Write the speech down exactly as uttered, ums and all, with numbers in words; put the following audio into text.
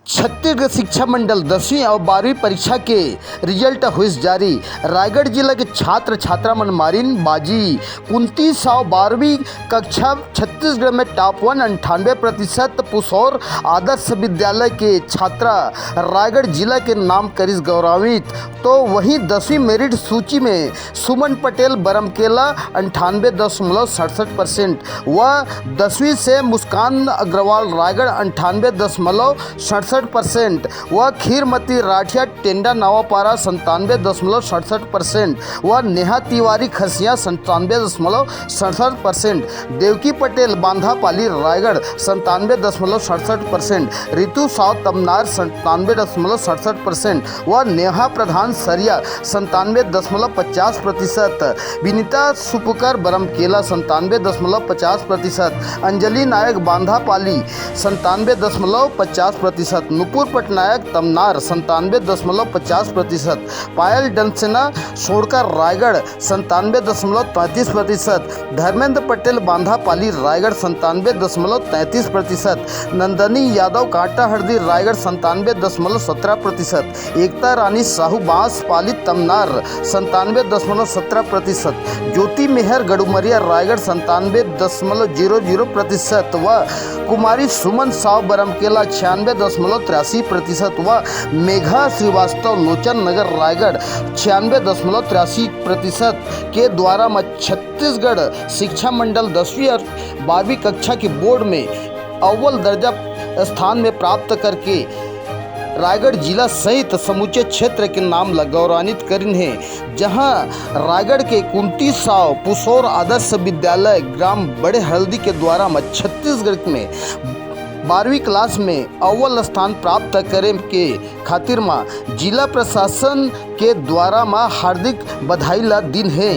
छत्तीसगढ़ शिक्षा मंडल दसवीं अउ बारहवीं परीक्षा के रिजल्ट होइस जारी। रायगढ़ जिला के छात्र छात्रा मन मारिन बाजी। कुंती साव बारहवीं कक्षा छत्तीसगढ़ में टॉप वन अंठानवे प्रतिशत पुसौर आदर्श विद्यालय के छात्रा रायगढ़ जिला के नाम करिस गौरवान्वित। तो वहीं दसवीं मेरिट सूची में सुमन पटेल बरमकेला अंठानवे दशमलव सड़सठ परसेंट व दसवीं से मुस्कान अग्रवाल रायगढ़ अंठानवे दशमलव सड़सठ परसेंट व खीरमती राठिया टेंडा नवापारा संतानवे दशमलव सड़सठ परसेंट व नेहा तिवारी खसिया संतानवे दशमलव सड़सठ परसेंट, देवकी पटेल बांधापाली रायगढ़ संतानवे दशमलव सड़सठ परसेंट, रितु साव तमनार संतानवे दशमलव सड़सठ परसेंट व नेहा प्रधान सरिया संतानवे दशमलव पचास प्रतिशत, विनीता सुपुकर बरमकेला संतानवे दशमलव पचास प्रतिशत, अंजलि नायक बांधापाली संतानवे दशमलव पचास प्रतिशत, नुपुर पटनायक तमनार संतानवे दशमलव पचास प्रतिशत, पायल डंसेना सोड़कर रायगढ़ संतानवे दशमलव तैंतीस प्रतिशत, धर्मेंद्र पटेल बांधापाली रायगढ़ संतानवे दशमलव तैंतीस प्रतिशत, नंदनी यादव कांटाहरदी रायगढ़ संतानवे दशमलव सत्रह प्रतिशत, एकता रानी साहू बांसपाली तमनार संतानवे दशमलव सत्रह प्रतिशत, ज्योति मेहर गड़ुमरिया रायगढ़ संतानवे दशमलव जीरो जीरो प्रतिशत व कुमारी सुमन साव बरमकेला छियानवे दशमलव तिरासी प्रतिशत व मेघा श्रीवास्तव लोचन नगर रायगढ़ छियानवे दशमलव तिरासी प्रतिशत के द्वारा म छत्तीसगढ़ शिक्षा मंडल दसवीं और बारहवीं कक्षा के बोर्ड में अव्वल दर्जा स्थान में प्राप्त करके रायगढ़ जिला सहित समूचे क्षेत्र के नाम ला गौरवान्वित करिन हे, जहां रायगढ़ के कुंती साव पुसौर आदर्श विद्यालय ग्राम बड़े हल्दी के द्वारा म छत्तीसगढ़ में बारहवीं क्लास में अव्वल स्थान प्राप्त करे के खातिर म जिला प्रशासन के द्वारा म हार्दिक बधाई ला दिन हे।